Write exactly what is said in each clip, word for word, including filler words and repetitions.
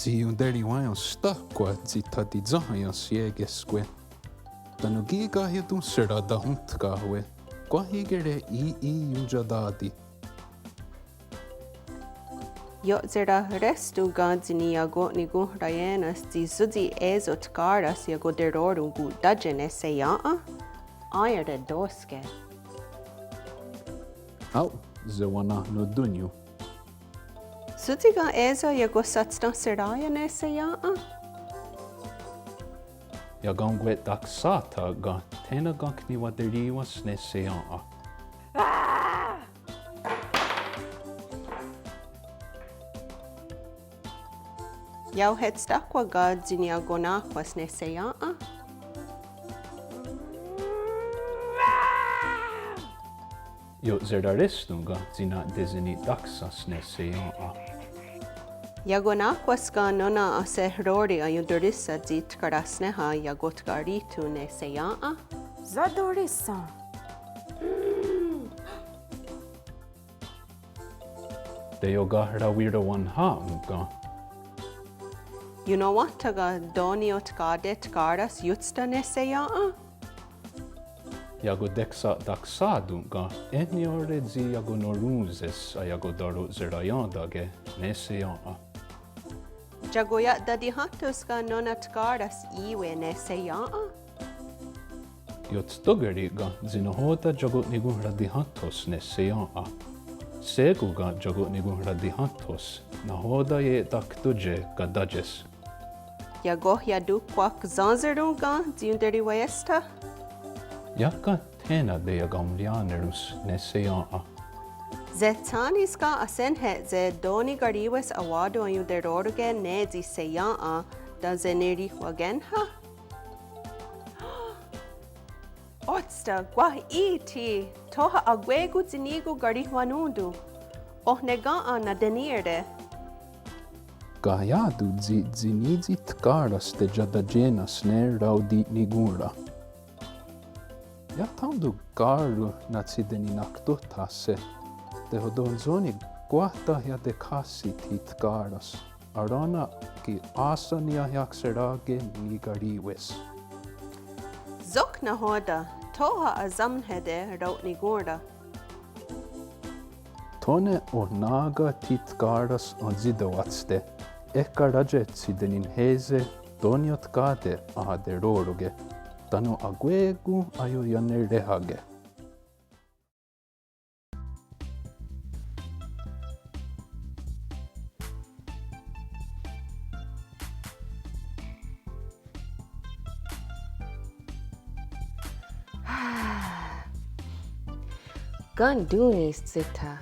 Tsi ionteriwén:nion táhkwa tsi thati'tshén:haien ié:ke'skwe. Tánon' ki' kahiatónhsera tahontkà:we, kwah í:kehre í:i iontiatá:ti. Io'será:res tóka' tsi niiako'nikonhraié:nens tsi sótsi é:so tká:ras iakoteró:ron kontátie ne Seién:'a. Aié:re tó:ske. Hao', sewennahnontónnion. Sótsi ken é:so iakohsatsténhserá:ien ne Seién:'a? Iakonkwe'taksátha' ken thé:nen ken niwaterì:wes ne Seién:'a. Iaohetstà:kwa ken tsi niiakonà:kwas ne Seién:'a? Io'será:res tóka' tsi na'tesenni'tákseras ne Seién:'a. Iakonà:kwas ken nó:nen ahsehró:ri aiontorísha tsi tkarahsnéha iakotkahríhton ne Seién:'a? Satorísha. Teiokahrahwirowanhá:ken. Ionòn:we'tà:ke tó:ni iotká:te tká:ras iótsta ne Seién:'a? Iakoteksa'taksà:tonhke, eh niió:re tsi iakonorón:se's aiakotaro'seraién:take ne Seién:'a. Iakoia'tatihénhtos ken nó:nen tká:ras í:we ne Seién:'a? Iottókeri ken tsi nahò:ten iako'nikonhratihénhtos ne Seién:'a. Shé:kon ken iako'nikonhratihénhtos, nahò:ten ie'taktóntie katátias. Iakohiatónhkwaks sénhseron ken tsi ionteriwé:sta? Iah ken thé:nen teiakaonhrién:nerons ne Seién:'a. Setshà:nis ken ahsénhehse' tó:ni karì:wes enwá:ton aionteró:roke' ne tsi Seién:'a tasenirihwakéhnha'? Ótste, kwah í:ti, tóha' akwé:kon tsi níkon karihwanón:ton. Oh ne ken natení:re'? Kaiá:ton tsi tsi ní:tsi tká:ras teiatatié:nens ne raoti'nikòn:ra. Iah thaón:ton ká:ron nahò:ten ieteninaktótha's, tehotonhsó:ni kwah tahiatekhahsí:ti tká:ras. Aró:nen ki' áhsen niahiahserá:ke nikarì:wes. Sok nahò:ten, tóha' ahsénhete' raoti'nikòn:ra. Thó:ne oh nahò:ten tká:ras entsitewátste, eh karátie tsi teninhé:se' tó:ni iotká:te ahateró:roke', tánon' akwé:kon aioianeréhake'. Ken tó:nis tsi tha,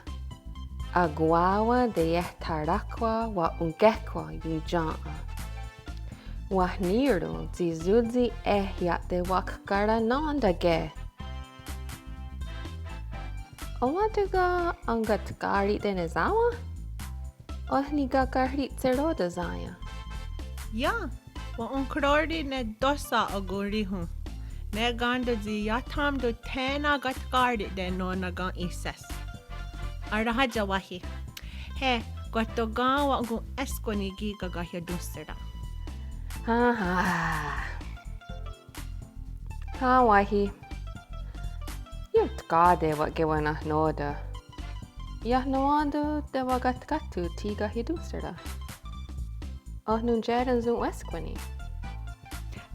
akwá:wen teietharáhkwa wa'onkéhkwa iontsia. Wenhní:ron tsi sótsi eh ia'tewakkarennón:take'. Enwá:ton ken enkatká:rihte' ne sá:wen? Oh nikakahritsheró:ten'saié:ren'? Iah, wa'onkhró:ri' ne tóhsa akonríhon. Ne kén:ton tsi iah thaón:ton thé:nen katká:rihte' nó:nen ken íhse's. Arohátien wáhi. He, kwah tóka' wa'onkon'wéskwani kí:ken kahiatónhsera. Áhá. Há wáhi. Iotkà:te' wakewennahnó:ten'. Iah nonwén:ton tewakatkáhthon tsi kahiatónhsera. Oh nontié:ren son'wéskwani.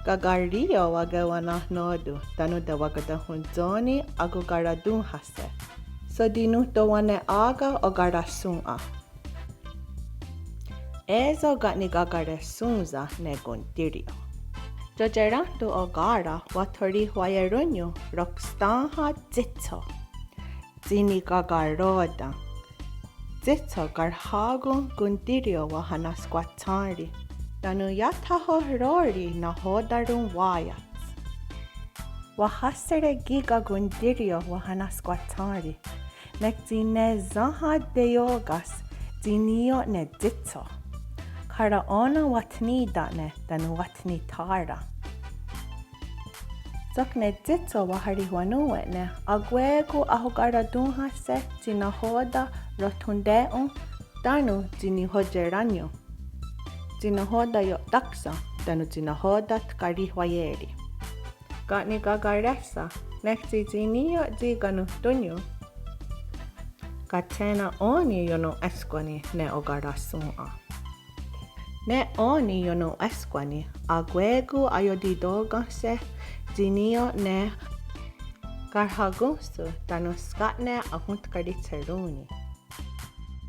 Kakarí:io wakewennahnó:ton' tánon' tewakatonhontsó:ni akokaratón:hahse'. Shotinonhtowane'á:ken okarahsón:'a. É:so ken' nikakarehsón:sa ne kontírio. Tiotié:ren' tó:ka' oká:ra' wahorihwaié:ronnion' rokstén:ha tsítho tsi nikakarò:ten'. Tsítho karhá:kon kontírio wahanahskwatshèn:ri'. Tánon' iah thahohró:ri' nahò:ten ronwá:iats. Wahahsere' kí:ken kontírio wahanahskwatshèn:ri'. Nek tsi ne sénha teió:ka's tsi ní:ioht ne tsítho. Kháre' ó:nen wathnì:ta'ne' tánon' wathnì:thara'. Sok ne tsítho waharihwanón:we'ne' akwé:kon ahokaratón:hahse' tsi nahò:ten rothonté'on tánon' tsi nihotié:rannio'. Tsi nahò:ten iotáksen tánon tsi nahò:ten tkarihwaié:ri. Ka' nikakarè:sa, nek tsi tsi ní:ioht tsi kanonhtónnion. Kathé:nen ó:ni ion'wéskwani ne okara'shòn:'a. Ne ó:ni ion'wéskwani akwé:kon aiotitó:kenhse' tsi ní:ioht ne karhakónhshon tánon skátne ahontkahri'tsherón:ni.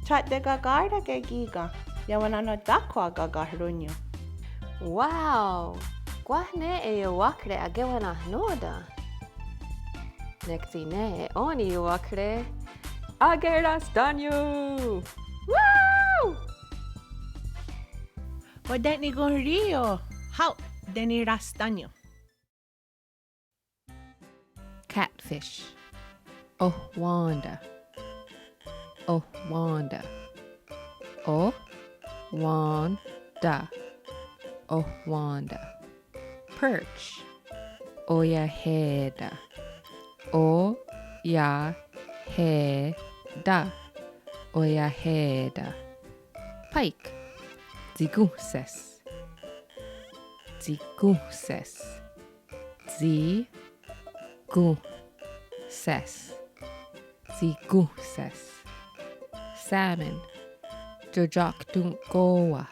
Tsi tekakarà:ke kí:ken, iawenna'takhwá:ken kahrónnion. Wow! Kwah nè:'e iowákhere akewennahnò:ten. Nek tsi nè:'e ó:ni iowákhere akerahstánion. Wow! Wate'nikonhrí:io, hao' tenirahstánion. Catfish. Ohwén:ta. Ohwén:ta. Ohwén:ta. Ohwén:ta. Perch. Oiahè:ta. Oiahè:ta. Oiahè:ta. Pike. Tsikónhses. Tsikónhses. Tsikónhses. Tsikónhses. Salmon. Tioiaktonhkó:wa.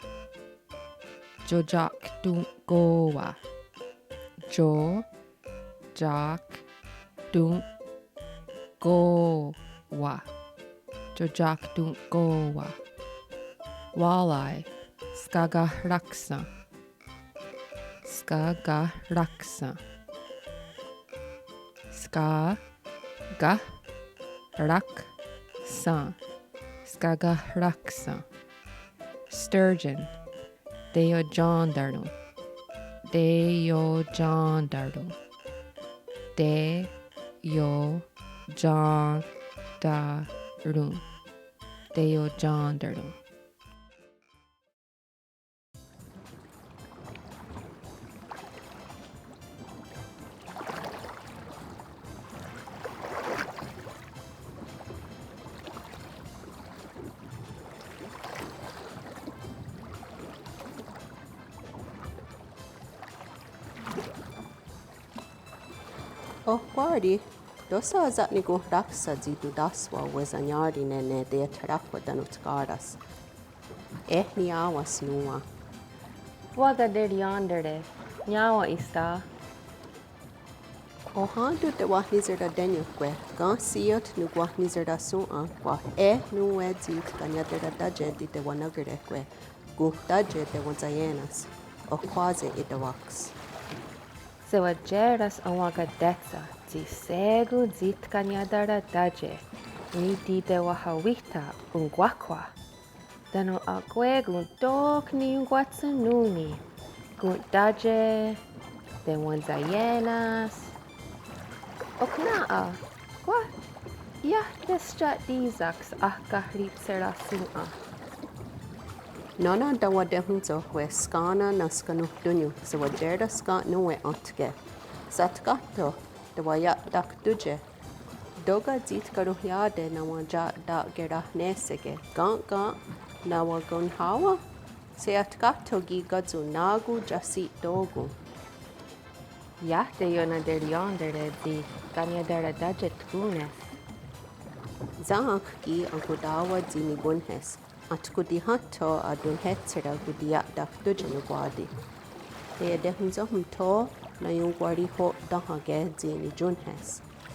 Tioiaktonhkó:wa. Tioiaktonhkó:wa. Tioiaktonhkó:wa. Walleye. Skakahráksen. Skakahráksen. Skakahráksen. Skakahráksen. Sturgeon. Teiotién:taron. Teiotién:taron. Teiotién:taron. Teiotién:taron. Ohkwá:ri, tóhsa sa'nikonhráksen tsi tontáhsawen wesaniá:ri ne ne teietheráhkwen tánon tká:ras. Eh niá:wen's nòn:wa. Wakaterièn:tare, niá:wen ísta. Ohén:ton tewenhniseraténion kwe, ken shí:ioht nonkwehniseratsón:'a kwah eh nón:we tsi tkaniataratátie tsi tewanákerehkwe, konhtátie tewatsaié:na's, ohkwá:se ítewaks. Sewatié:rens enwakatétsha tsi shé:kon tsi tkaniataratátie, nititewahawíta onkwákhwa. Tánon akwé:kon tó:k nionkwatshennón:ni, konhtátie, tewatsaié:na's. Ok nà:'a, kwah iah teskati'shá:ks ahkahri'tsherahsón:'a. Nó:nen tewatehontsóhkwe skennèn:'a ne skanonhtónnion, sewatié:rens ken nón:we éntke. Satkáhtho, tewaia'taktóntie. Tóka' tsi tkaronhiá:te ne watia'takerahnéhseke, ken ken ne wakonhá:wen', seiatkáhtho ki' kéntsion ná:kon tiahsi'tó:kon. Iah teionaterièn:tare tsi tkaniataratátie tkón:ne's. Yén:kwe ki' enkontá:wen' tsi nikón:ne's. Atkontihéntho atonhétsera kontiia'taktóntie nonkwá:ti. Teietehontsóhon tho naionkwarihò:tenhake tsi nitión:ne's.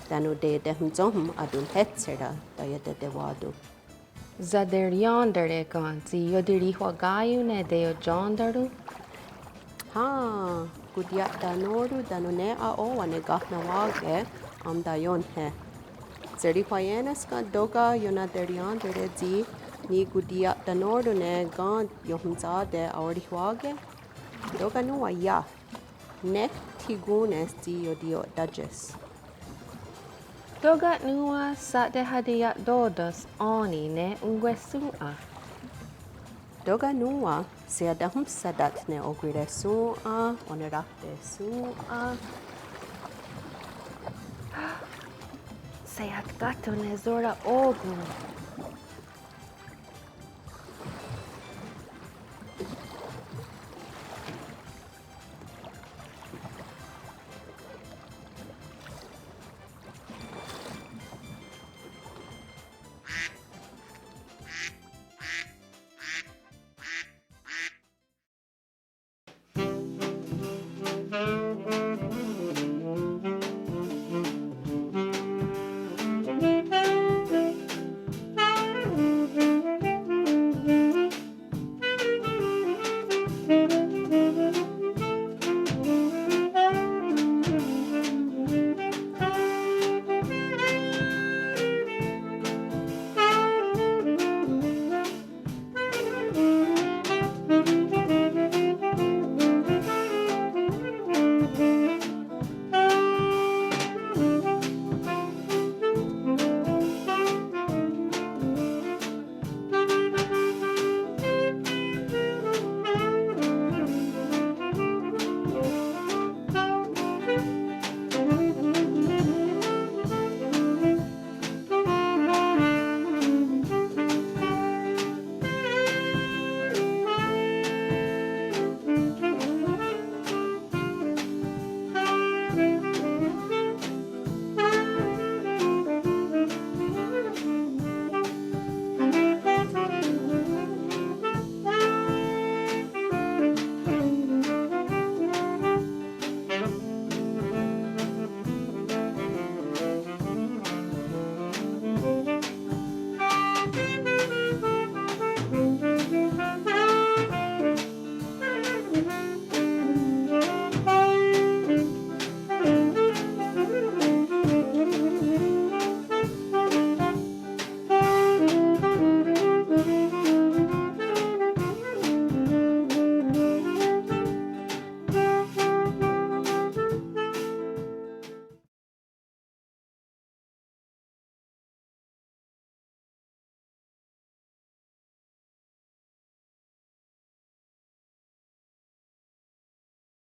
Tánon teietehontsóhon atonhétsera taietetewaton. Saterièn:tare ken tsi iotirihwakaión:ne teiotién:taron. Hen, kontiia'tanó:ron tánon ne aó:wen' ne kahnawà:ke entaiónhnhe. Serihwaié:na's ken tóka' ionaterièn:tare tsi nikontiia'tanó:ron ne ken iohontsá:te aorihwà:ke. Tóka' nòn:wa iah. Nek thikón:ne's tsi iotiia'tátiehs. Tóka' nòn:wa sa'tehatiia'tò:ten's ó:ni ne onkwehshòn:'a. Tóka' nòn:wa seiatahonhsá:tat ne okwirehshòn:'a, oneráhtehshòn:'a. Seiatkáhtho ne só:ra ò:kon.